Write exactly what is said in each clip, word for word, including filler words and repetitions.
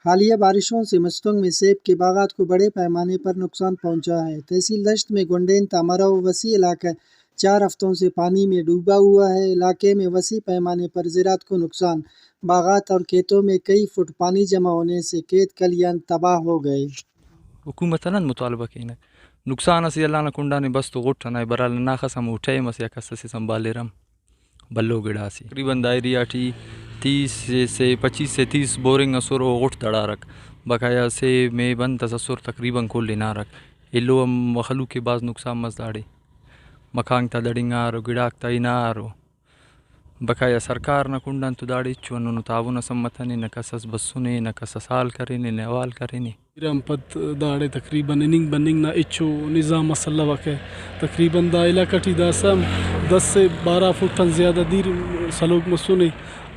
حالیہ بارشوں سے مستونگ میں سیب کے باغات کو بڑے پیمانے پر نقصان پہنچا ہے۔ تحصیل دشت میں گنڈین تا مرو وسیع علاقہ چار ہفتوں سے پانی میں ڈوبا ہوا ہے۔ علاقے میں وسیع پیمانے پر زراعت کو نقصان، باغات اور کھیتوں میں کئی فٹ پانی جمع ہونے سے کھیت کھلیان تباہ ہو گئے۔ حکومت آن انت مطالبہ کینہ؟ نقصان اسے اللہ نا کنڈانے بس تو غٹ ئنا، برحال ننا خس ہمو ٹائم اسے آ کس اسے سنبھالیرہ ہم۔ بھلو گڑاسے۔ تقریباً دا ایریا ٹی تیس سے، سے پچیس سے تیس بورنگ ئسر، او غٹ دڑارک۔ بقایا سے مے بند اس ئسر، تقریباً کل ہنارک۔ ایلو ہم مخلوق ءِ بھاز نقصان مس داڑے۔ مکانک تا دڑنگارو، گڑاک تا ہنارو۔ بقایا سرکار نا کنڈ آن تو داڑے ہچو ہندنو تعاون اس ہم متنے، نہ کس اس بسنے، نہ کس اس حال کرینے، نہ حوال کرینے۔ بیران پد داڑے تقریباً ہننگ بننگ نا ہچو نظام اس الوکہ۔ تقریباً دا علاقہ ٹی داسہ ہم دس سے بارہ فٹ آن زیادہ دیر سلوک مسنے،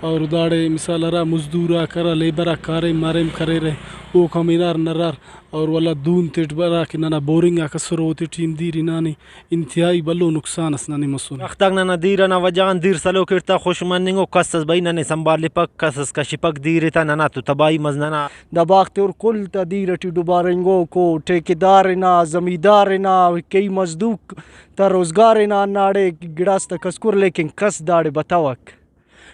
اور داڑے مثال ہرا مزدور آک، ہرا لیبر آک کاریم ماریم کریرہ، اوک ہم ہنار نرار، اور ولدا دون تیٹ ہرا کہ ننا بورنگ آک اسرہ، اوتے ٹی ہم دیر ہنانے۔ انتہائی بھلو نقصان اس ننے مسنے۔ درخت آک ننا دیر ئنا وجہ غان دیر سلوک اٹ تا خوش مننگ ءُ، کس اس بھئی ننے سنبھالپک، کس اس کشپک دیر ئے تا، ننا تو تباہی مس ننا۔ دا باغ تے ہر کل تا دیر ئٹی ڈبارینگوک ءُ، ٹھیکیدار ہنا، زمیندار ہنا، کئی مزدوک تا روزگار ہنا ہنداڑے گڑاس تا کسکر، لیکن کس داڑے بتوک۔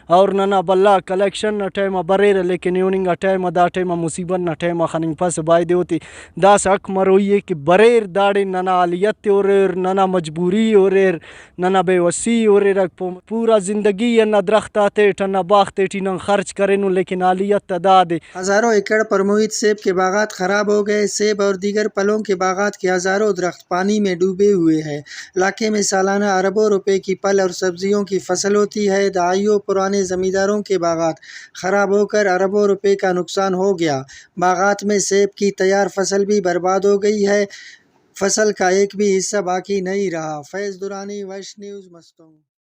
اور ننا بھلا کلیکشن نا ٹائم آ بریرہ، لیکن ایہن انگا ٹائم آ، دا ٹائم آ مصیبت نا ٹائم آ خننگپسہ، بایدے اوتے داسہ حق مروئی ءِ کہ بریر، داڑے ننا حالیت ءِ ہریر، ننا مجبوری ءِ ہریر، ننا بے وسی ءِ ہریرک۔ پو-، پورا زندگی ہندا درخت آتیٹ، ہندا باغ تیٹی نن خرچ کرینن، لیکن حالیت تا دادے۔ ہزاروں ایکڑ پر محیط سیب کے باغات خراب ہو گئے۔ سیب اور دیگر پھلوں کے باغات کے ہزاروں درخت پانی میں ڈوبے ہوئے ہیں۔ علاقے میں سالانہ اربوں روپے کی پھل اور سبزیوں کی فصل ہوتی ہے۔ دہائیوں پرانے زمینداروں کے باغات خراب ہو کر اربوں روپے کا نقصان ہو گیا۔ باغات میں سیب کی تیار فصل بھی برباد ہو گئی ہے۔ فصل کا ایک بھی حصہ باقی نہیں رہا۔ فیض درانی، ویسٹ نیوز، مستونگ۔